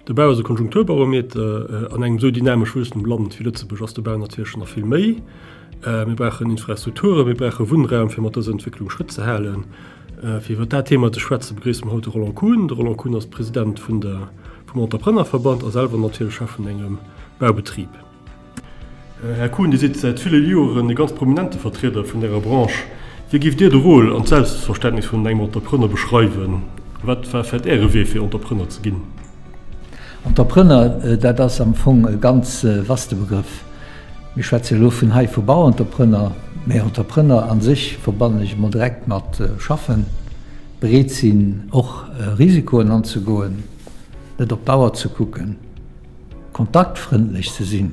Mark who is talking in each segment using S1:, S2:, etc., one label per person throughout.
S1: De Bau ass e Konjunkturbarometer. An engem esou dynamesch wuessendem Land wéi Lëtzebuerg ass de Bau natierlech nach vill méi. Mir brauchen Infrastrukturen, mir brauche Wunnraum, fir mat dëser Entwécklung Schrëtt ze halen. Fir iwwer dat Thema ze schwätzen, begréisse mer haut de Roland Kuhn. De Roland Kuhn ass President vun der, vum Entreprenerverband a selwer natierlech Chef vun engem Baubetrib. Här Kuhn, Dir sidd säit ville Joren e ganz prominente Vertrieder vun Ärer Branche. Wéi giff Dir de Rôle an d'Selbstverständnis vun engem Entrepreneur beschreiwen? Wat war vläicht Äre Wee fir Entrepreneur ze ginn?
S2: Entrepreneur, dat ass am Fong e ganz vaste Begrëff. Mir schwätze elo vun hei vu Bauentrepreneur, mä Entrepreneur a sech verbannen ech emol direkt mat schaffen, bereet sinn och Risikoen anzegoen, net op d'Auer ze kucken. Kontaktfrëndlech ze sinn,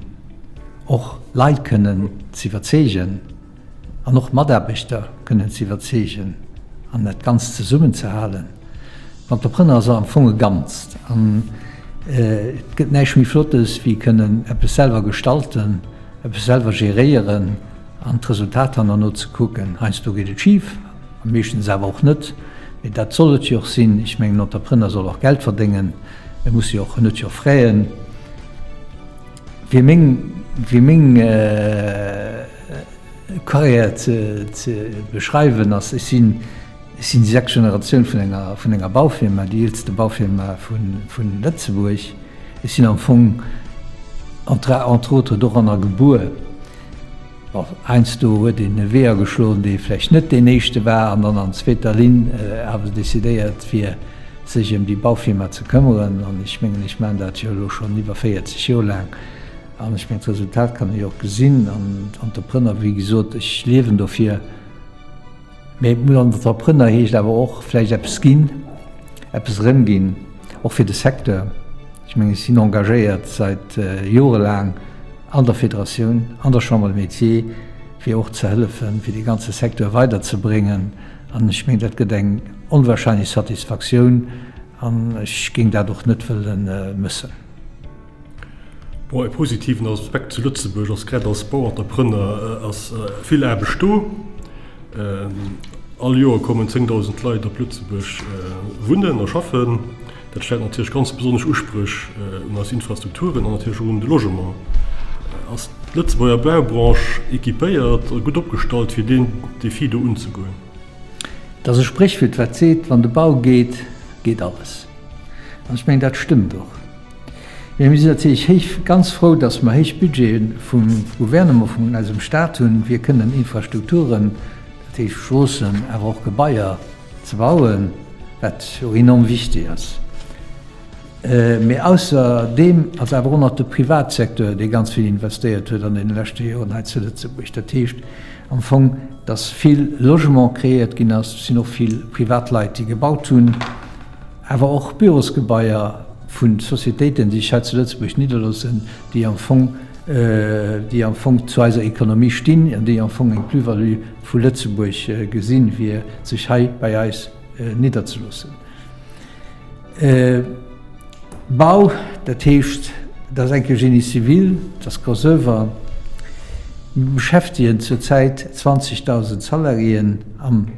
S2: och Leit kënnen z'iwwerzeegen an och Mataarbechter kënnen z'iwwerzeegen an dat Ganzt zesummen ze halen. D'Entrepreneur ass am Fong e Ganzt an et gëtt näischt méi Flottes wéi kënnen eppes selwer gestalten, eppes selwer geréieren an d'Resultat hannerno ze kucken. Heiansdo geet et schif, meeschtens awer och net, mee dat soll et jo och sinn. Ech mengen, en Entrepreneur soll och Geld verdéngen. E muss jo och, en huet jo och Fräen. Fir meng, fir meng Carrière ze, ze beschreiwen ass, ech sinn, ech sinn déi sechst Generatioun vun enger, vun enger Baufirma, déi eelste Baufirma vun, vun Lëtzebuerg. Ech sinn am Fong entre, entre autres doranner gebuer. Bon, heiansdo huet een e Wee ageschloen, dee vläicht net deen éischte war, an dann an zweeter Linn awer decidéiert, fir sech ëm déi Baufirma ze këmmeren. An ech mengen, ech maachen dat jo elo schonn iwwer 40 Joer laang. An ech mengen, d'Resultat kann ee jo och gesinn. An Entrepreneur, wéi gesot, ech liewen dofir. Mee Entrepreneur heescht awer och vläicht eppes ginn, eppes erëmginn, och fir de Secteur. Ech mengen, ech sinn engagéiert säit jorelaang an der Federatioun, an der Chambre des Métiers, fir och ze hëllefen, fir dee ganze Secteur weiderzebréngen. An ech mengen, dat gëtt eng onwahrscheinlech Satisfaktioun an ech géing dat och net wëlle mëssen.
S1: Bon, e positiven Aspekt zu Lëtzebuerg ass, grad als Bauentrepreneur ass vill Aarbecht do. All Joer kommen 10.000 Leit op Lëtzebuerg wunnen a schaffen. Dat stellt natierlech ganz besonnesch Uspréch un eis Infrastrukturen an natierlech och un de Logement. Ass d'Lëtzebuerger Baubranche equipéiert a gutt opgestallt, fir deen Defi do unzegoen?
S2: Et ass e Spréchwuert, wat seet, Wann de Bau geet, geet alles. An ech mengen, dat stëmmt och. Mee mir sinn natierlech héich, ganz frou, datt mer héich Budgete vum Gouvernement, vun eisem Stat hunn, fir kënnen Infrastrukturen, dat heescht Stroossen, awer och Gebaier, Ze bauen, wat jo enorm wichtig ass. Mee ausserdeem ass awer och nach de Privatsecteur, dee ganz vill investéiert huet an deene leschte Joren hei zu Lëtzebuerg. Dat heescht am Fong, dass vill Logement kreéiert ginn ass. Et sinn och vill Privatleit, déi gebaut hunn, awer och Bürosgebaier vu Societéiten, déi sech hei zu Lëtzebuerg nidderloossen, déi am Fong, déi am Fong zu eiser Ekonomie stinn an déi am Fong eng Plus-value vu Lëtzebuerg gesinn, fir sech hei bei eis nidderzeloossen. Bau, dat heescht, dat ass enke Génie civil, dat ass Gros oeuvre. Mir beschäftegen zurzäit 20.000 Salariéen am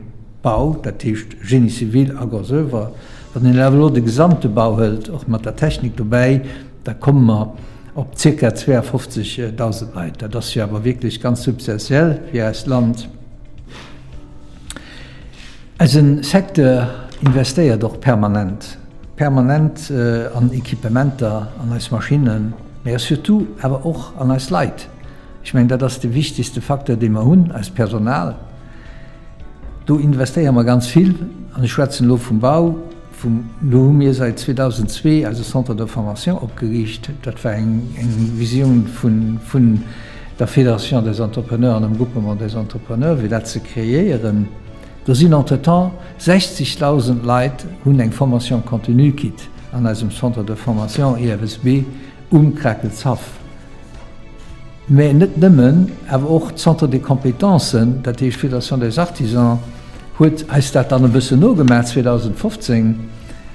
S2: Bau, dat heescht Génie civil a Gros oeuvre. Wann een awer elo de gesamte Bau hëlt, och mat der Technik dobäi, Da komme mer op zirka 52.000 Leit. Dat ass jo awer wierklech ganz substantiell fir eist Land. Eise Secteur investéiert och permanent, permanent an Equipementer, an eis Maschinnen, mä surtout awer och an eis Leit. Ech mengen, dat ass de wichtigste Facteur, dee mer hunn, eist Personal. Do investéiere mer ganz vill, an ech schwätzen elo vum Bau, vum, do hu mir säit 2002 eise Centre de formation opgeriicht. Dat war eng Visioun vun der Fédération des entrepreneurs an dem Groupement des entrepreneurs, fir dat ze kreéieren. Do sinn entretemps 60.000 Leit hunn eng Formation continue kritt an eisem Centre de formation IFSB um Krakelshaff. Mä net nëmmen, awer och d'Centre des compétences, dat heescht d'Fédération des artisans, huet eis dat dann e bëssen nogemaach 2015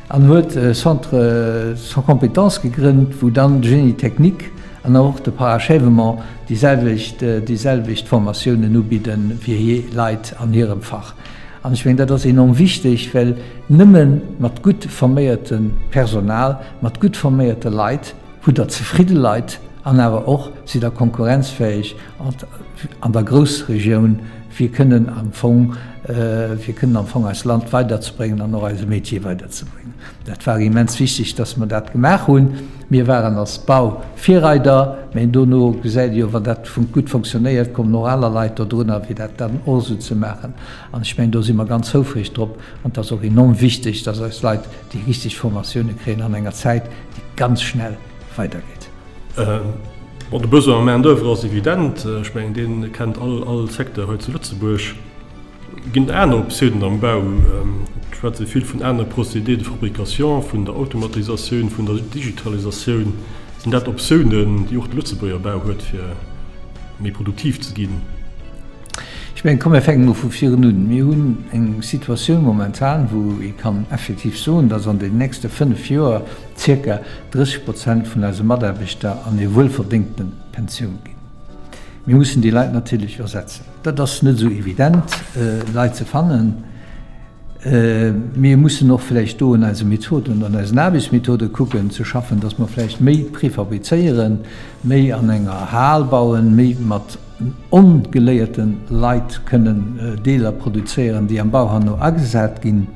S2: an huet e Centre de compétences gegrënnt, wou dann de Génie technique an och de Parachèvement déi selwecht, déi selwecht Formatiounen ubidde fir hir Leit an hirem Fach. An ech mengen, dat ass enorm wichteg, well nëmme mat gutt forméierte Personal, mat gutt forméierte Leit hutt Der zefridde Leit an awer och sidd Der konkurrenzfähig an der Groussregioun, fir kënnen am Fong, fir kënnen am Fong eist Land weiderzebréngen an och eise Métier weiderzebréngen. Dat war immens wichteg, dass mer dat gemaach hunn. Mir waren als Bau Virreider, mä dono gesäit ee jo, wann dat gutt fonctionnéiert, kommen och aner Leit dodrunner, fir dat dann och esou ze maachen. An ech mengen, do si mer ganz houfreg drop. An et ass och enorm wichteg, dass eis Leit déi richteg Formatioune kréien an enger Zäit, déi ganz schnell weidergeet.
S1: Bon, de Besoin en main d'oeuvre ass evident. Ech mengen, dee kennt all Secteur hei zu Lëtzebuerg. Ginn et aner Optiounen am Bau? Et schwätze vill vun anere Procédés de fabrication, vun der Automatisatioun, vun der Digitalisatioun. Sinn dat Optiounen, déi och de Lëtzebuerger Bau huet, fir méi produktiv ze ginn?
S2: Ech mengen, komm mir fänken emol vu virun un. Mir hunn eng Situatioun momentan, wou ee kann effektiv soen, dass an den nächste fënnf Joer zirka 30 Prozent vun eise Mataarbechter an hir wuelverdéngte Pensioun ginn. Mir mussen déi Leit natierlech ersetzen. Dat ass net esou evident, Leit ze fannen. Mir mussen och vläicht do un eise Methoden, an eisen Aarbechtsmethode kucken ze schaffen, dass mer vläicht méi prefabrizéieren, méi an enger Hal bauen, méi mat ongeléierte Leit kënnen Deeler produzéieren, déi am Bau herno agesat ginn.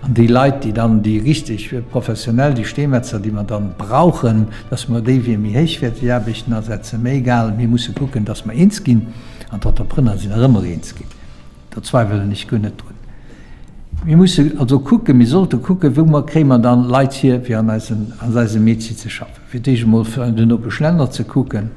S2: An déi Leit, déi dann déi richteg professionell, déi Steemetzer, déi mer dann brauchen, dass mer déi fir méi héichwäerteg Aarbechten asetzen. Mä egal, mir musse kucken, dass mer eens ginn. An d'Entrepreneure sinn nach ëmmer eens ginn. Do zweiwelen ech guer net drun. Mir musse also kucken, mir sollte kucken, wou mer kréie mer dann Leit hier, fir an eisen, an eisem Métier ze schaffen. Fir d'éischt emol an den Nopeschlänner ze kucken,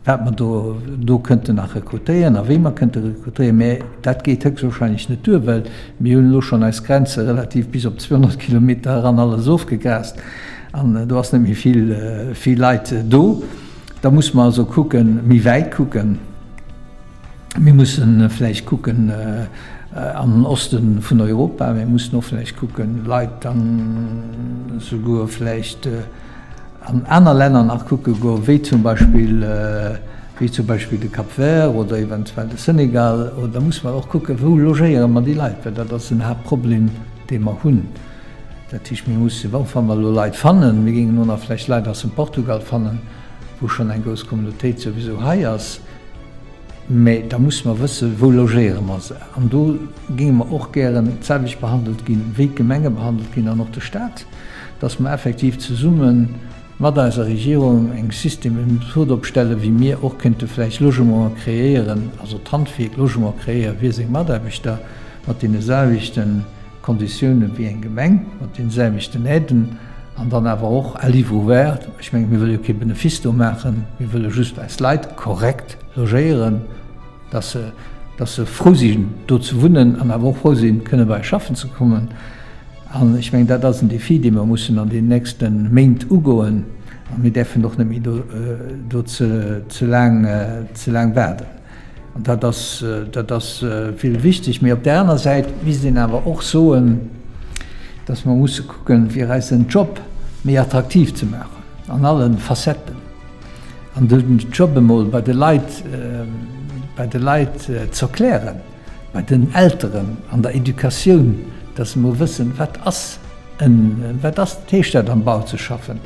S2: wat mer do do kënnten nach rekrutéieren a wéi mer kënnte rekrutéieren. Mä dat geet héchstwahrscheinlech net duer, well mir hunn elo schonn eis Grenze relativ bis op 200 Kilometer eran alles ofgegraast an do ass net méi vill, vill Leit do. Da muss mer also kucken, méi wäit kucken. Mir musse vläicht kucken an den Oste vun Europa. Mir mussen och vläicht kucken, Leit dann souguer vläicht an aner Länner nach kucke goen, wéi zum Beispill, wéi zum Beispill de Cap Vert oder eventuell de Senegal. Oder da musse mer och kucken, wou logéiere mer déi Leit, well dat ass den Haaptproblem, dee mer hunn. Dat heescht, mir musse, och wa mer elo Leit fannen, mir géingen elo nach vläicht Leit aus dem Portugal fannen, wou schonn eng grouss Communautéit souwisou hei ass, Mä da musse mer wëssen, wou logéiere mer se. An do géinge mer och gären d'selwecht behandelt ginn, wéi d'Gemenge behandelt ginn an och de Stat, dass mer effektiv zesumme mat eiser Regierung eng System, eng Method opstellen, wéi mir och kéinte vläicht Logementen kreéieren, also d'Handwierk Logement kreéiere fir seng Mataarbechter mat deene selwechten Konditiounen wéi eng Gemeng, mat deene selwechten Aiden an dann awer och à livre ouvert. Ech mengen, mir wëlle jo kee Benefice do maachen, mir wëlle just eis Leit korrekt logéieren, dass se, dass se frou sinn, do ze wunnen an awer och frou sinn, kënne bei eis schaffen ze kommen. An ech mengen, dat ass en Défi, dee mer mussen an den nächste Méint ugoen. A mir däerfen och net méi do, do ze, ze laang, ze laang waarden. An dat ass, dat ass vill wichteg. Mee op där aner Säit misst een awer och soen, dass mer musse kucken, fir eisen Job méi attraktiv ze maachen an alle Facetten. An den Job emol bei de Leit, bei de Leit z'erklären, bei den Elteren, an der Educatioun, dass se emol wëssen, wat ass en, wat ass, wat heescht dat am Bau ze schaffen.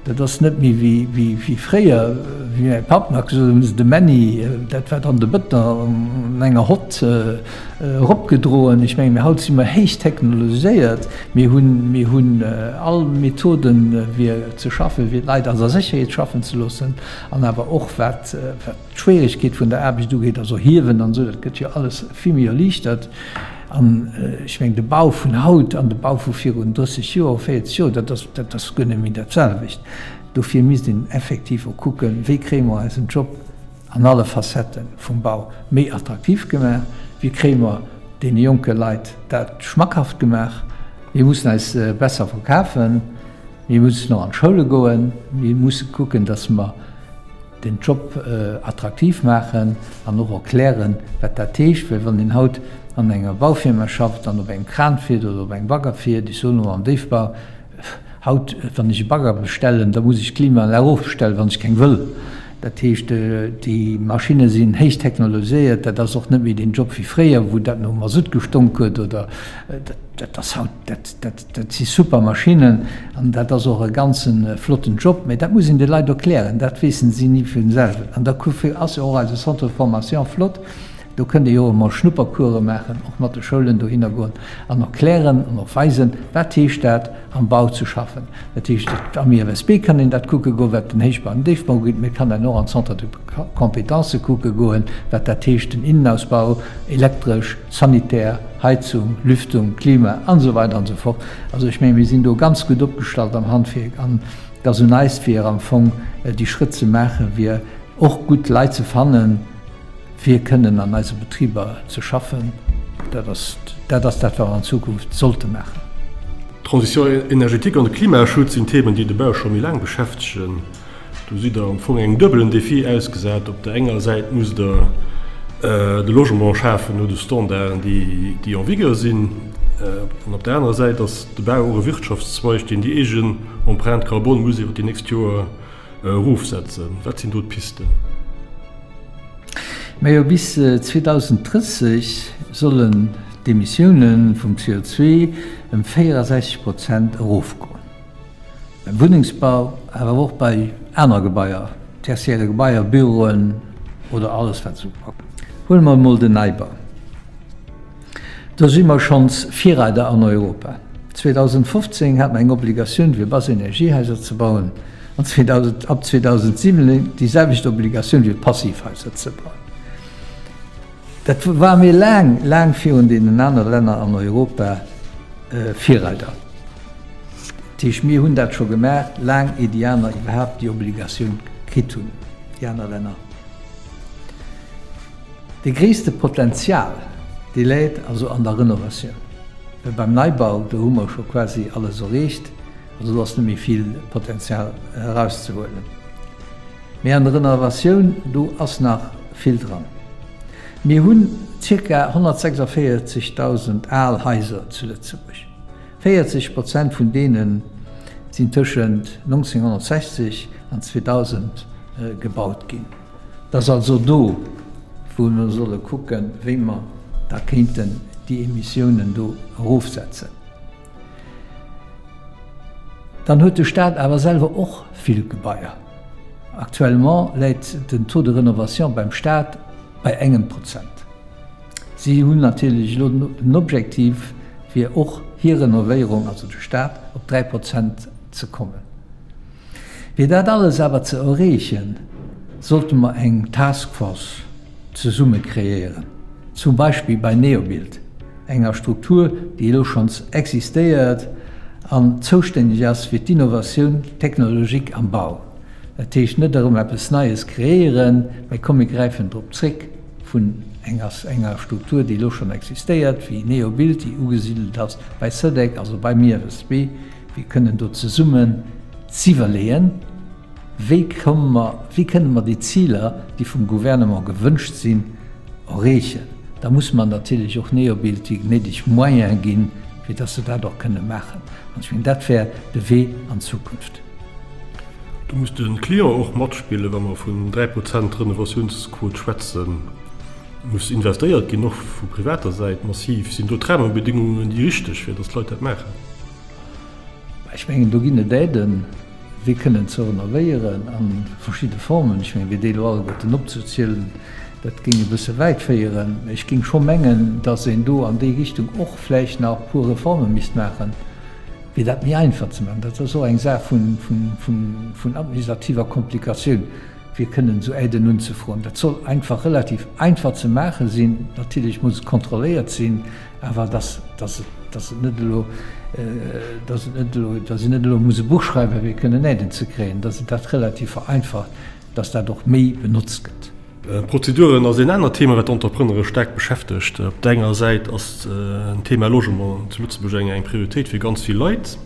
S2: Dat ass net méi wéi fréier, wéi mäi Papp nach gesot huet, de Männi, dat war dann de Bëtter an enger Hott eropgedroen. Ech menge mir haut si mer héich technologiséiert, mir hunn, mir hunn all Methoden fir ze schaffen, fir d'Leit an der Sécherheet schaffen ze loossen an awer och wat d'Schwieregkeet vun der Aarbecht ugeet, also Hiewen an esou, dat gëtt jo alles vill méi erliichtert. An ech mengen, de Bau vun haut an de Bau vu virun 30 Joer, 40 Joer, dat ass, dat ass guer net méi dat selwecht. Dofir misst een effektiv och kucken, wéi kréie mer eisen Job an alle Facettë vum Bau méi attraktiv gemaach, wéi kréie mer deene jonke Leit dat schmackhaft gemaach. Mir mussen eis besser verkafen, mir mussen och an d'Schoule goen, mir musse kucken, datt mer, den Job attraktiv maachen an och erklären, wat dat heescht, well wann een haut an enger Baufirma schafft an op engem Kran fiert oder op engem Bagger fiert, ech soen elo am Déifbau, haut wann ech e Bagger bestellen, da muss ech d'Klimaanlag ofbestellen, wann ech keng wëll. Dat heescht, déi Maschinne sinn héich technologiséiert. Dat ass och net méi deen Job wéi fréier, wou dat no Masutt gestonk huet oder dat ass haut, dat, dat, dat si super Maschinnen an dat ass och e ganze flotten Job. Mä dat muss een de Leit erklären, dat weessen si ni vun selwen. An dofir ass jo och eise Centre de formation flott. Do kënnt ee jo emol Schnuppercourse maachen, och mat de Schoulen dohinner goen an erklären an och weisen, wat heescht dat am Bau ze schaffen. Dat heescht, am IFSB kann een dat kucke goen, wat den Héichbau an den Déifbau ugeet, mee et kann een och an d'Centres de compétences kucke goen, wat dat heescht, den Innenausbau, elektresch, sanitär, Heizung, Lüftung, Klima an esou weider an esou fort. Also ech mengen, mir sinn do ganz gutt opgestallt am Handwierk an et ass un eis, fir am Fong déi Schrëtt ze maachen, fir och gutt Leit ze fannen, fir kënnen an eise Betriber ze schaffen. Dat ass dat, ass dat wat mer an Zukunft sollte maachen.
S1: D'Transition énergétique an de Klimaschutz sinn Themen, déi de Bau scho méi laang beschäftegen. Do sidd Der am Fong engem duebelen Defi ausgesat. Op der enger Säit musst Der de Logement schafen no de Standarden, déi en vigueur sinn. An op der anerer Säit ass de Bau och e Wirtschaftszweig, deen déi eegen Empreinte carbone muss iwwer déi nächst Joer Erofsetzen? Wat sinn do d'Pisten?
S2: Majo, bis 2030 sollen d'Emissioune vum CO2 ëm 64 Prozent erofgoen. Beim Wunnengsbau, awer och bei aner Gebaier, tertiäre Gebaier, Büroen oder alles wat esou. Huele mer emol den Neibau. Do si mer schonns Virreider an Europa. 2015 hat mer eng Obligatioun fir Bass-Energiehaiser ze bauen an ab 2017 déi selwecht Obligatioun fir Passivhaiser ze bauen. Dat ware mir laang, laang virun deenen anere Länner an Europa Virreider. Dat heescht, mir hunn dat scho gemaach, laang ier déi aner iwwerhaapt déi Obligatioun kritt hunn, déi aner Länner. Dee gréisste Potenzial, dee läit also an der Renovatioun. Well beim Neibau, do hu mer scho quasi alles erreecht, also do ass net méi vill Potenzial erauszehuelen. Mee an der Renovatioun, do ass nach vill dran. Mir hunn zirka 146.000 al Haiser zu Lëtzebuerg. 40 Prozent vun deene sinn tëschent 1960 an 2000 gebaut ginn. Et ass also do, wou mer solle kucken, wéi mer da kéinten déi Emissiounen do erofsetzen. Dann huet de Stat awer selwer och vill Gebaier. Actuellement läit den Taux de rénovation beim Stat bei engem Prozent. Si hunn natierlech elo den Objektiv, fir och hir Renovéierung, also de Stat, op 3 Prozent ze kommen. Fir dat alles awer ze erreechen, sollte mer eng Task Force zesumme kreéieren, zum Beispill bei Neobuild, enger Struktur, déi elo schonns existéiert an zoustänneg ass fir d'Innovation technologique am Bau. Dat heescht net erëm eppes Neies kreéieren, mä komm mir gräifen drop zréck vun enger Struktur, déi elo schonn existéiert, wéi Neobuild, déi ugesidelt ass bei Cedec, also beim IFSB. Mir kënnen do zesummen z'iwwerleeën, wéi komme mer, wéi kënne mer déi Ziler, déi vum Gouvernement gewënscht sinn, erreechen. Da musse mer natierlech och Neobuild déi néideg Moyene ginn, fir dass se dat och kënne maachen. An ech mengen, dat wär de Wee an d'Zukunft.
S1: Do muss de Client och matspillen, wa mer vun 3 Prozent Renovatiounsquot schwätzen. Muss investéiert ginn, och vu privater Säit massiv. Sinn do d'Rahmenbedingungen déi richteg, fir dass d'Leit dat maachen?
S2: Ech mengen, do ginn et Aiden, fir kënnen ze renovéieren a verschidde Formen. Ech mengen, fir déi elo alleguerten opzezielen, dat géing e bësse wäit féieren. Mä ech géing scho mengen, datt een do an déi Richtung och vläicht nach e puer Reforme misst maachen, fir dat méi einfach ze maachen. Dat ass och eng Saach vun administrativer Komplikatioun, fir kënnen esou Aiden unzefroen. Dat soll einfach relativ einfach ze maache sinn. Natierlech muss et kontrolléiert sinn. Awer dass, dass et, dass et net elo, dass et net elo, dass een net elo muss e Buch schreiwen, fir kënnen Aiden ze kréien, dass et dat relativ vereinfacht, dass dat och méi benotzt gëtt.
S1: Prozeduren ass een anert Thema, wat d'Entrepreneure staark beschäftegt. Op der enger Säit ass den Thema Logement zu Lëtzebuerg eng eng Prioritéit fir ganz vill Leit.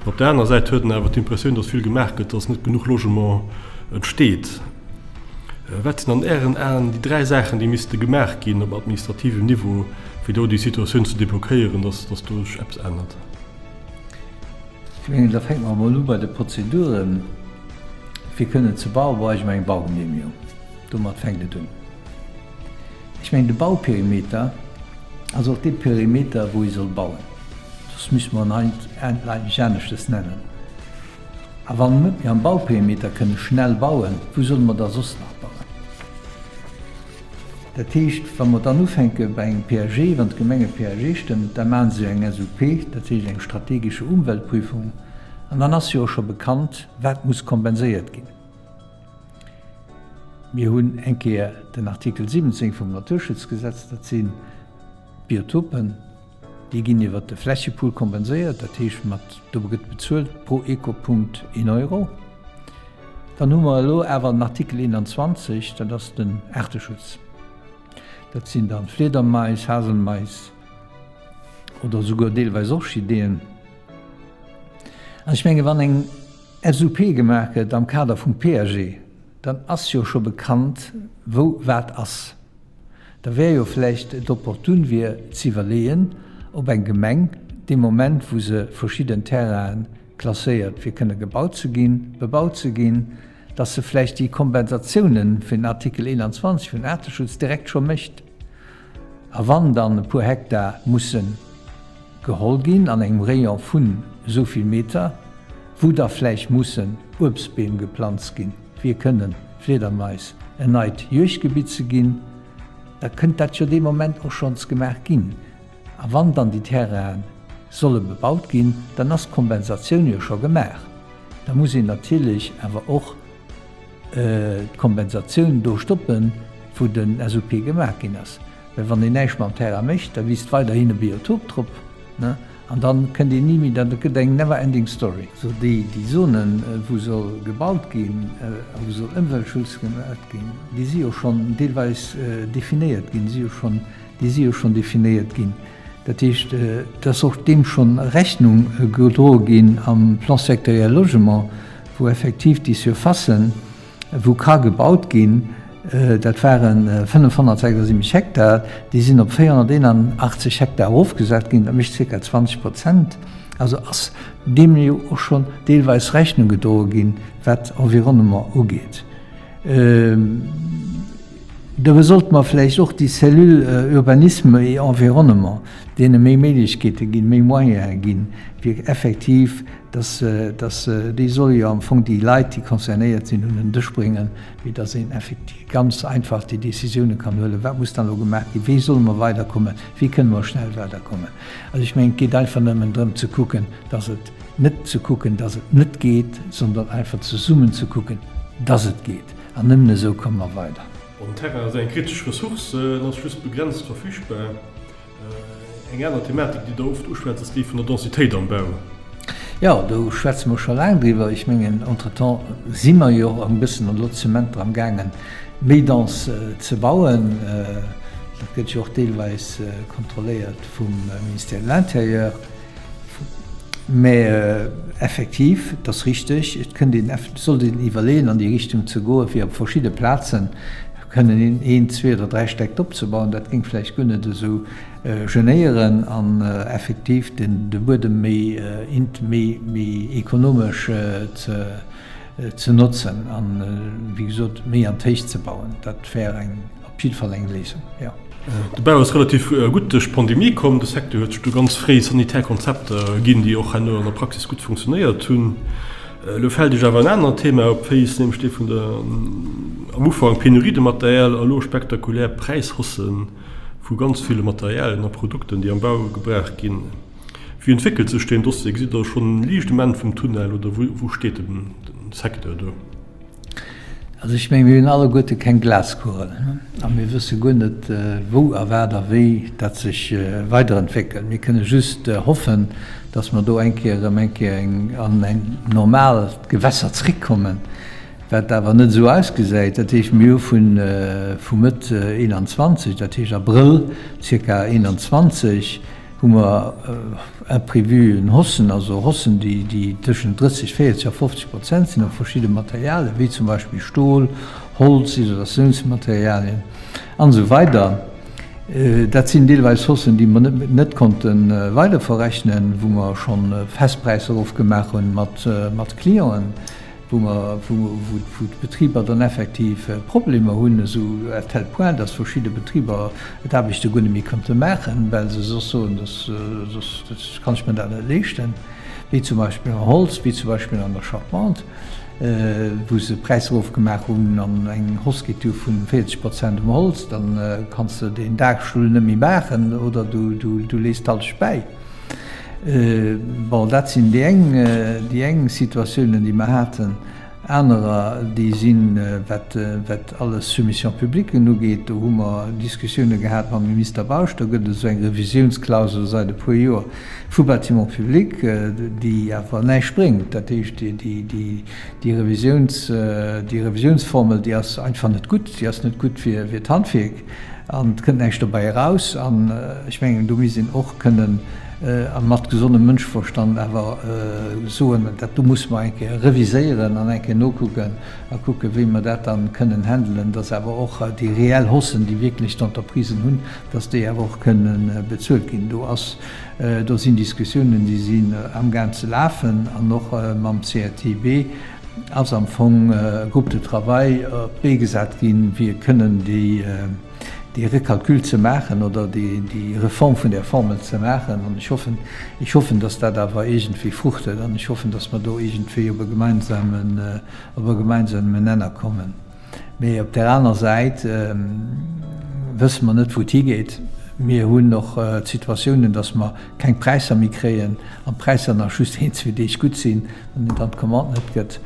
S1: Op der anerer Säit huet een awer d'Impressioun, dass vill gemaach gëtt, dass net genuch Logement entsteet. Wat sinn an Ären Aen déi 3 Saachen, déi misste gemaach ginn op administrativem Niveau, fir do déi Situatioun ze deblockéieren, dass dass do sech eppes ännert?
S2: Ech mengen, da fänke mer emol u bei de Prozeduren. Fir kënnen ze bauen, brauch ech eng Baugenehmigung. Domat fänkt et un. Ech mengen, de Bauperimeter ass och dee Perimeter, wou ee soll bauen, soss müsste mer en eigentlech aneschtes nennen. A wann net méi am Bauperimeter kënne schnell bauen, wou solle mer da soss nach bauen? Dat heescht, wa mer dann ufänke bei engem PAG, wann d'Gemeng e PAG stëmmt, da maache se eng SUP, dat heescht eng strategische Umweltprüfung, an dann ass jo och scho bekannt, wat muss kompenséiert ginn. Mir hunn eng Kéier den Artikel 17 vum Naturschutzgesetz, dat si Biotopen, déi ginn iwwert de Flächepool kompenséiert, dat heescht mat, do gëtt bezuelt pro Ekopunkt een Euro. Dann hu mer elo awer den Artikel 21, dat ass den Aarteschutz. Dat sinn dann Fliedermais, Haselmais oder souguer deelweis Orchideeën. An ech menge wann eng SUP gemaach gëtt am Kader vum PAG, dann ass jo scho bekannt, wou wat ass. Da wär jo vläicht et opportun wier z'iwwerleeën, ob eng Gemeng dee Moment, wou se verschidden Terrainen klasséiert fir kënne gebaut ze ginn, bebaut ze ginn, dass se vläicht déi Kompensatiounen fir den Artikel 21 vun Aarteschutz direkt scho mécht. A wann dann e puer Hektar mussen geholl ginn an engem Rayon vun esou vill Meter, wou da vläicht mussen Uebstbeem geplanzt ginn, fir kënnen Fliedermais en neit Juegdgebitt ze ginn, da kënnt dat jo dee Moment och schonns gemaach ginn. A wann dann déi Terrainen solle bebaut ginn, dann ass d'Kompensatioun jo scho gemaach. Da muss een natierlech awer och d'Kompensatioun do stoppen, wou den SUP gemaach ginn ass. Well wann een näischt mam Terrain mécht, da wiisst weiderhin e Biotop drop, ne, an dann kënnt een ni méi, dat gëtt eng never ending story. So déi Zonen, wou soll gebaut ginn a wou soll Ëmweltschutz gemaach ginn, déi si jo schonn deelweis definéiert ginn, si jo schonn, déi si jo schonn definéiert ginn. Dat heescht, et ass och deem schonn Rechnung gedroe ginn am Plan sectoriel logement, wou effektiv déi Surfacen, wou ka gebaut ginn, dat ware 576 Hektar, déi sinn op 481 Hektar erofgesat ginn, dat mécht zirka 20 Prozent. Also ass deem jo och schonn deelweis Rechnung gedroe ginn, wat Environnement ugeet. Dofir sollte mer vläicht och déi Cellule Urbanisme et Environnement deene méi Méiglechkeete ginn, méi Moyene ginn, fir effektiv, dass, dass déi solle jo am Fong déi Leit, déi concernéiert sinn, un en Dësch bréngen, fir dass een effektiv ganz einfach déi Décisioune kann huelen, wat muss dann elo gemaach ginn, wéi solle mer weiderkommen, wéi kënne mer schnell weiderkommen. Also ech mengen, et geet einfach nëmmen drëm ze kucken, dass et, net ze kucken, dass et net geet, sondern einfach zesummen ze kucken, dass et geet. An nëmmen esou komme mer weider.
S1: Bon, den Terrain ass eng kritesch Ressource, en ass just begrenzt verfügbar. Eng aner Thematik, déi Der oft uschwätzt, ass déi vun der Densitéit am Bau.
S2: Jo, do schwätze mer scho laang driwwer. Ech mengen, entretemps si mer jo och e bëssen an Lotissementer amgaangen, méi dense ze bauen. Dat gëtt jo och deelweis kontrolléiert vum Ministère de l'Intérieur. Mä effektiv, et ass richteg, et kënnt een, et sollt een iwwerleeën an déi Richtung ze goen, fir op verschidde Plaze kënnen een, een, zwee oder dräi Stäck opzebauen. Dat géing vläicht guer net esou genéieren an effektiv den, de Buedem méi, méi, méi ekonomesch ze, ze notzen an, wéi gesot, méi an d'Héicht ze bauen. Dat wär eng. Op jidde Fall eng Léisung, jo.
S1: De Bau ass relativ gutt duerch d'Pandemie komm. De Secteur huet sech do ganz fréi sanitär Konzepter ginn, déi och herno an der Praxis gutt funktionéiert hunn. Elo fält Iech awer en anert Thema op d'Féiss, nämlech dee vun der am Ufank Pénurie de matériel a lo spektakulär Präishaussë vu ganz ville Materialien a Produkten, déi am Bau gebraucht ginn. Wéi entwéckelt sech deen Dossier? Gesitt Der schonn Liicht um Enn vum Tunnel oder wou steet de Secteur do?
S2: Also ech mengen, mir hunn alleguerte keng Glaskugel a mir wësse guer net, wou a wat a wéi dat sech weiderentwéckelt. Mir kënne just hoffen, datt mer do eng Kéier erëm eng Kéier eng an eng normaalt Gewässer zréckkommen, wat awer net esou ausgesäit. Dat heescht, mir hu vu Mëtt 21, dat heescht Abrëll zirka 21, hu mer imprévuen Haussen, also Haussen, déi tëschent 30, 40 a 50 Prozent sinn op verschidde Materialien, wéi zum Beispill Stol, Holz, Isolatiounsmaterialien an esou weider. Dat sinn deelweis Haussen, déi mer net konnte weiderverrechnen, wou mer scho Festpräisser ofgemaach hunn mat Clienten. Wou mer, wou, wou d'Betriber dann effektiv Problemer hunn, esou à tel point, dass verschidde Betriber d'Aarbechte guer net méi konnte maachen, well se soss soen, dass, soss, soss kann ech mir dat net leeschten, wéi zum Beispill am Holz, wéi zum Beispill an der Charpente, wou se Präisser erofgemaach hunn an eng Hausse geet du vun 40 Prozent um Holz, dann kanns de deen Dagstull net méi maachen oder du, du, du lees d'Hallschent bäi. Bon, dat sinn déi eng, déi eng Situatiounen, déi mer haten. Anerer, déi sinn, wat, wat alles Soumission-publiquen ugeet, do hu mer Diskussioune gehat mam Minister Bausch. Do gëtt et esou eng Revisiounsklausel säit e puer Joer vu Bâtiments publics, déi awer näischt bréngt. Dat heescht, déi, déi, déi Revisiouns, déi Revisiounsformel, déi ass einfach net gutt. Déi ass net gutt fir, fir d'Handwierk. An et kënnt näischt dobäi eraus. An ech mengen, do misst een och kënnen a mat gesondem Mënscheverstand awer soen, dat do musse mer eng Kéier reviséieren an eng Kéier nokucken a kucken, wéi mer dat dann kënnen handelen, dass awer och déi reell Haussen, déi wierklech d'Entreprisen hunn, dass déi awer och kënnen bezuelt ginn. Do ass, do sinn Diskussiounen, déi sinn amgaang ze lafen an och mam CRTB ass am Fong e Groupe de travail op d'Bee gesat ginn, fir kënnen dee Recalcul ze maachen oder déi Reform vun där Formel ze maachen. An ech hoffen, ech hoffen, dass dat awer iergendwéi fruchtet an ech hoffen, dass mer do iergendwéi op e gemeinsamen, op e gemeinsamen Nenner kommen. Mee op där aner Säit wësse mer net, wou et higeet. Mir hunn och d'Situatiounen, dass mer keng Präisser méi kréien an d'Präisser nach just een, zwee Deeg gutt sinn, wann een dann d'Commande net gëtt.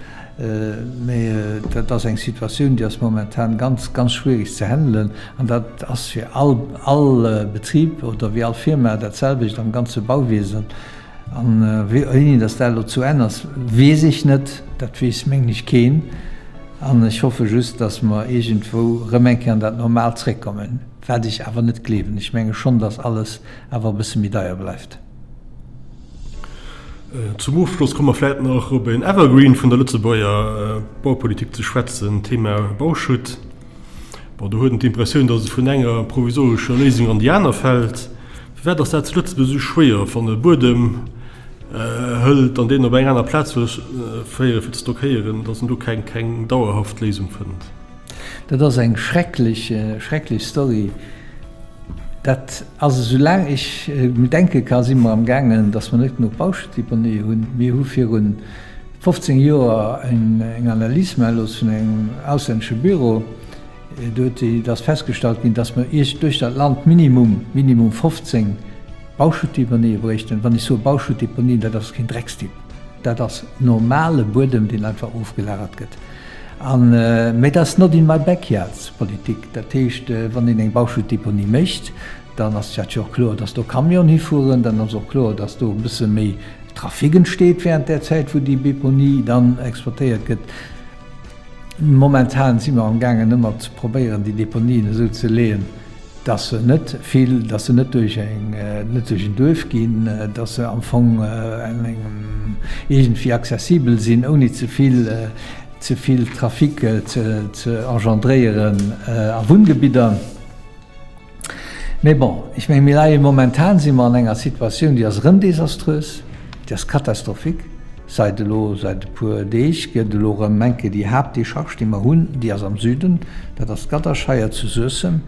S2: Mee dat ass eng Situatioun, déi ass momentan ganz, ganz schwierig ze handelen. An dat ass fir all, all Betrib oder wéi all Firma dat selwecht am ganze Bauwiesen. An wéini dass dat elo zu Enn ass, weess ech net. Dat weess, mengen ech, keen. An ech hoffe just, dass mer iergendwou erëm eng Kéier an dat Normaalt zréckkommen, wat ech awer net gleewen. Ech menge schonn, dass alles awer e bësse méi deier bleift.
S1: Zum Ofschloss komme mer vläicht nach op en Evergreen vun der Lëtzebuerger Baupolitik ze schwätzen, d'Thema Bauschutt. Bon, do huet een d'Impressioun, datt et vun enger provisorescher Léisung an déi aner fält. Firwat ass dat zu Lëtzebuerg esou schwéier, wann e Buedem hëlt an deen op eng aner Plaz wëll féieren, fir ze stockéieren, datt een do keng, keng dauerhaft Léisung fënnt?
S2: Dat ass eng schrecklech, schrecklech Story. Dat ass, esou laang ech denke ka si mer am gaangen, datt mer net genuch Bauschuttdeponie hunn. Mir hu virun 15 Joer eng Analys maache looss vun engem auslännesche Büro. Do huet déi, ass festgestallt ginn, datt mer iech duerch dat Land minimum, minimum 15 Bauschuttdeponië bréichten. Wann ech soe Bauschuttdeponien, dat ass keen Dreckstipp, dat ass normale Buedem, deen einfach ofgelagert gëtt. An, mä dat ass not in my backyard Politik. Dat heescht, wann een eng Bauschuttdeponie mécht, dann ass dat jo och kloer, datt do Camionen hifueren, dann ass och kloer, datt do e bësse méi Trafic entsteet während där Zäit, wou déi Deponie dann exploitéiert gëtt. Momentan si mer amgaangen ëmmer ze probéieren, déi Deponien esou ze leeën, dass se net vill, dass se net duerch eng, net duerch en Duerf ginn, dass se am Fong an engem iergendwéi accessibel sinn, ouni ze vill, ze vill Trafic ze, ze engendréieren a Wunngebidder. Mee bon, ech mengen, mir leie momentan si mer an enger Situatioun, déi ass erëm desaströs, déi ass catastrophique. Seit elo, seit e puer Deeg gëtt elo erëm eng Kéier déi Haaptdécharge, déi mer hunn, déi ass am Süden, dat ass d'Gadderscheier zu Suessem.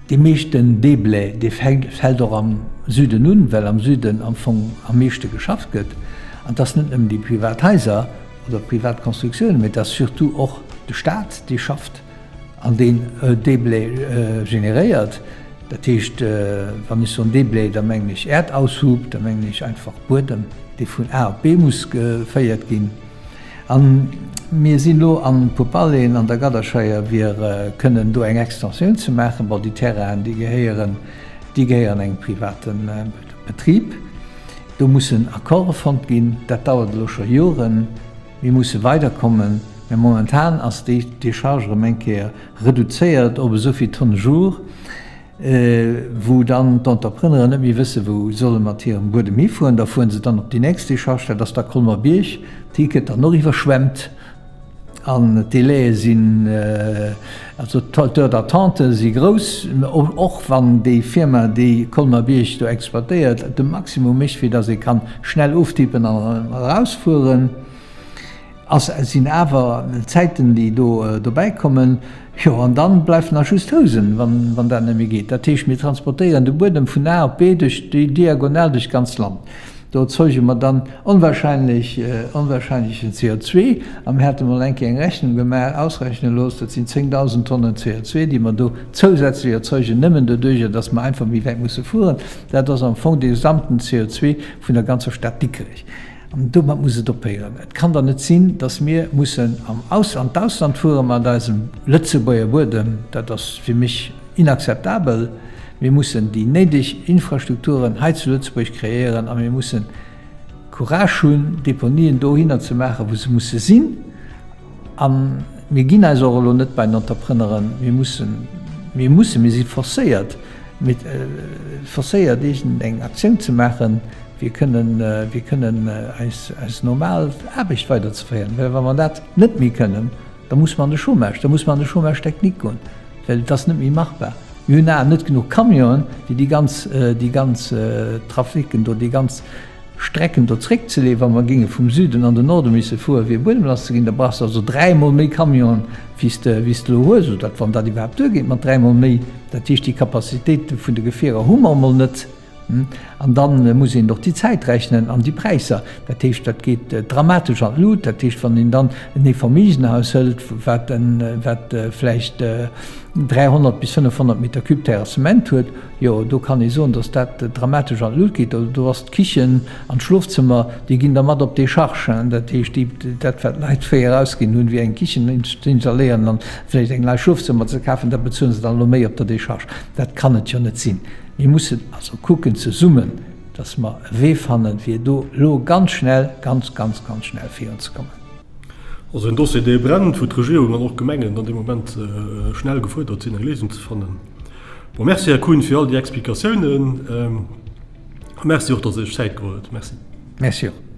S2: Dee meeschten Déblai, dee fält och am Süden un, well am Süden am Fong am meeschte geschafft gëtt. An et ass net nëmmen déi privat Haiser oder privat Constructiounen, mee et ass surtout och de Stat, dee schafft. An deen Déblai generéiert, dat heescht, wann ech soen Déblai, da mengen ech Äerdaushub, da mengen ech einfach Buedem, dee vun A op B muss geféiert ginn. A mir sinn elo an Pourparleren an der Gadderscheier, fir kënnen do eng Extensioun ze maachen. Bon, déi Terrainen, déi gehéieren, déi gehéieren engem private Betrib. Do mussen Accorde fonnt ginn. Dat dauert elo scho Joren. Mir musse weiderkommen, mä momentan ass déi Décharge erëm eng Kéier reduzéiert op esou vill Tonne jour, wou dann d'Entrepreneuren net méi wëssen, wou solle mat hirem Buedem hifueren. Da fuere se dann op déi nächst Décharge, dat ass da Colmer-Bierg, déi gëtt dann och iwwerschwemmt an d'Délaie sinn, also d'Heures d'attente si grouss, och wann déi Firma, déi Colmer-Bierg do exploitéiert, de Maximum mécht, fir datt ee kann schnell oftippen an erausfueren. Ass, sinn awer Zäiten, déi do dobäi kommen. Jo, an dann bleift nach just Housen, wann, wann dat net méi geet. Dat heescht, mir transportéieren de Buedem vun A op B duerch déi Diagonal duerch d'ganz Land. Do erzeuge mer dann onwahrscheinlech, onwahrscheinlechen CO2. A mir hate mol eng Kéier eng Rechnung gemaach, ausrechne looss, dat sinn 10.000 Tonnen CO2, déi mer do zousätzlech erzeugen, nëmmen doduerjer, dass mer einfach méi wäit musse fueren. Dat ass am Fong dee gesamten CO2 vun der ganzer Stad Dikrech. An domat muss et ophéieren. Et kann dann net sinn, dass mir mussen am Aus, an d'Ausland fuere mat eisem Lëtzebuerger Buedem. Dat ass fir mech inakzeptabel. Mir mussen déi néideg Infrastrukturen hei zu Lëtzebuerg kreéieren a mir mussen Courage hunn, Deponien dohinner ze maachen, wou se musse sinn. A mir ginn eis och elo net bei den Entrepreneuren. Mir mussen, mir mussen, mir si forcéiert, forcéiert iergendeng Aktioun ze maachen, fir kënnen, fir kënnen eis, eis normal Aarbecht weiderzeféieren. Well wa mer dat net méi kënnen, da musse mer an de Chômage, da musse mer an de Chômage technique goen, well et ass net méi machbar. Mir hunn awer net genuch Camionen, fir déi ganz, déi ganz Traficken do, déi ganz Strecken do zréckzeleeën. Wa mer géinge vum Süden an den Norde misse fuere fir Buedem lasszeginn, da brauchs de also dräimol méi Camionen, wéi s de, wéi s de elo hues, oder wann dat iwwerhaapt duergeet mat dräimol méi. Dat heescht, déi Capacitéite vun de Gefierer hu mer emol net. An da muss een och déi Zäit rechnen an déi Präisser. Dat heescht, dat geet dramatesch an d'Lut. Dat heescht, wann een dann en Eefamilljenhaus hëlt, wat wat vläicht 300 bis 500 Meter cube Terrassement huet, jo, do kann ee soen, datt dat dramatesch an d'Lut geet. Oder do ass d'Kichen an d'Schlofzëmmer, déi ginn da mat op Décharge. Dat heescht, déi, dat wat d'Leit fréier ausginn hunn, fir eng Kichen ze installéieren an vläicht eng nei Schlofzëmmer ze kafen, dat bezuelen se dann elo méi op der Décharge. Dat kann et jo net sinn. Mir mussen also kucken zesummen, dass mer e Wee fannen, fir do elo ganz schnell, ganz, ganz, ganz schnell virunzekommen.
S1: Also en Dossier, dee brennt, wou d'Regierung an och d'Gemengen dann dee Moment schnell gefuerdert sinn, eng Léisung ze fannen. Bon, merci, Här Kuhn, fir all déi Explikatiounen. A merci och, dass Der Iech Zäit geholl hutt. Merci.
S2: Merci och.